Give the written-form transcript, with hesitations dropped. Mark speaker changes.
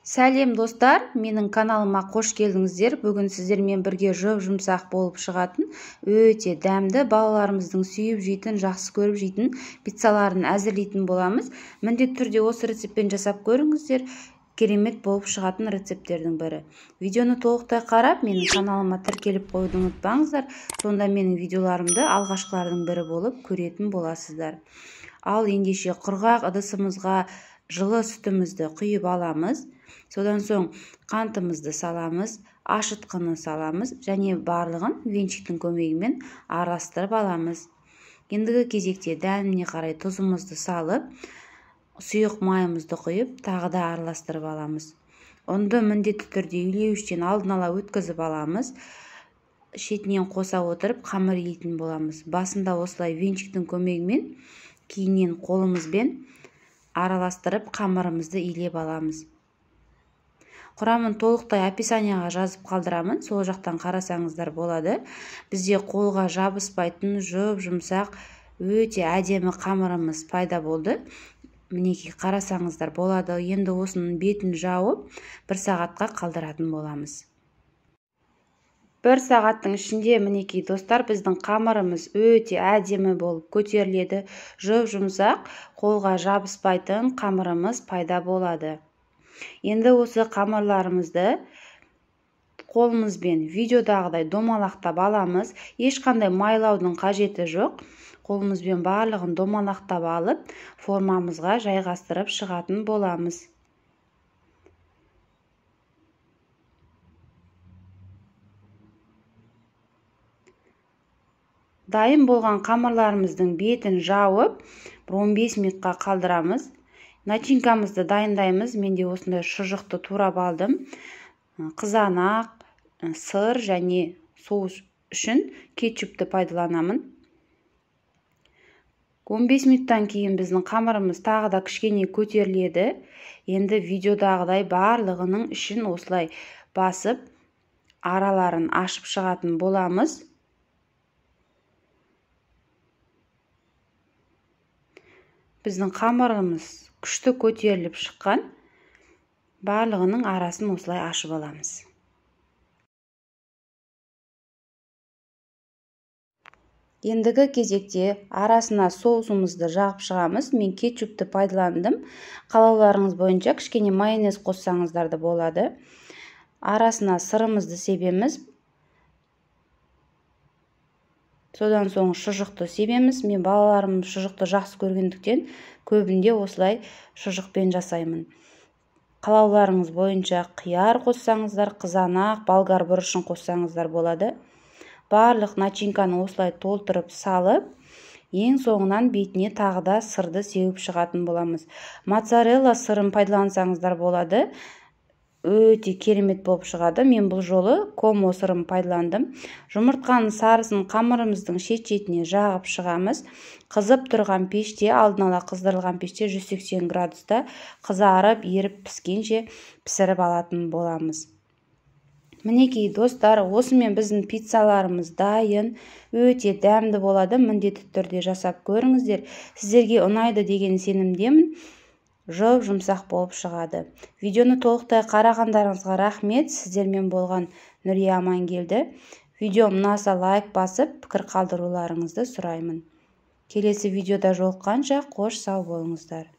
Speaker 1: Сәлем достар, менің каналыма қош келдіңіздер. Бүгін сіздермен бірге жұп-жұмсақ болып шығатын, өте дәмді, балаларымыздың сүйіп жейтін, жақсы көріп жейтін пиццаларын әзірлейтін боламыз. Міндетті түрде осы рецептпен жасап көріңіздер. Керемет болып шығатын рецепттердің бірі. Видеоны толықтай қарап, менің каналыма тіркеліп қоюды ұмытпаңыздар. Сонда менің видеоларымды алғашқылардың бірі болып көретін боласыздар. Ал ендеше құрғақ ыдысымызға жылы сүтімізді құйып аламыз. Содан соң қантымызды саламыз, ашытқыны саламыз және барлығын венчиктің көмегімен араластырып аламыз. Ендігі кезекте дәміне қарай тұзымызды салып, сұйық майымызды құйып, тағы да араластырып аламыз. Ұнды міндетті түрде илеуіштен алдын ала өткізіп аламыз. Шетінен қоса отырып қамыр илейтін боламыз. Басында осылай венчиктің көмегімен, кейіннен қолымызбен араластырып қамырымызды илеп аламыз. Құрамын толықтай описанияға жазып қалдырамын, сол жақтан қарасаңыздар болады. Бізде қолға жабыспайтын жұп-жұмсақ өте әдемі қамырымыз пайда болды. Мінекей қарасаңыздар болады. Енді осының бетін жауып, бір сағатқа қалдыратын боламыз. Бір сағаттың ішінде мінекей достар, біздің қамырымыз өте әдемі болып көтеріледі. Жұп-жұмсақ, қолға жабыспайтын қамырымыз пайда болады. Енді осы қамырларымызды қолымызбен видеодағыдай домалақтап аламыз. Ешқандай майлаудың қажеті жоқ. Қолымызбен барлығын домалақтап алып, формамызға жайғастырып шығатын боламыз. Дайын болған қамырларымыздың бетін жауып, 15 минутқа қалдырамыз. Начинкамызды дайындаймыз. Менде осындай шұжықты турап алдым. Қызанақ, сыр және соус үшін кетчупті пайдаланамын. 15 минуттан кейін біздің қамырымыз тағы да кішкене көтеріледі. Енді видеодағыдай барлығының ішін осылай басып, араларын ашып шығатын боламыз. Біздің қамырымыз күшті көтеріліп шыққан. Барлығының арасын осылай ашып аламыз. Ендігі кезекте арасына соусымызды жағып шығамыз. Мен кетчупті пайдаландым. Қалауларыңыз бойынша кішкене майонез қоссаңыздар да болады. Арасына сырымызды себеміз. Содан соң шұжықты себеміз. Мен балаларым шұжықты жақсы көргендіктен көбінде осылай шұжықпен жасаймын. Қалауларыңыз бойынша қияр қоссаңыздар, қызанақ, болгар бұрышын қоссаңыздар болады. Барлық начинканы осылай толтырып салып, ең соңынан бетіне тағы да сырды сеуіп шығатын боламыз. Моцарелла сырын пайдалансаңыздар болады. Өте керемет болып шығады. Мен бұл жолы комо сырын пайдаландым. Жұмыртқаның сарысын қамырымыздың шет-шетіне жағып шығамыз. Қызып тұрған пеште, алдын ала қыздырылған пеште 180 градуста қызарып, еріп піскенше пісіріп алатын боламыз. Мінекей достар, осымен біздің пиццаларымыз дайын. Өте дәмді болады. Міндетті түрде жасап көріңіздер. Сіздерге ұнайды деген сенімдемін. Жұп-жұмсақ болып шығады. Видеоны толықтай қарағандарыңызға рахмет. Сіздермен болған Нүрия Амангелді. Видео ұнаса лайк басып, пікір қалдыруларыңызды сұраймын. Келесі видеода жолыққанша қош сау болыңыздар.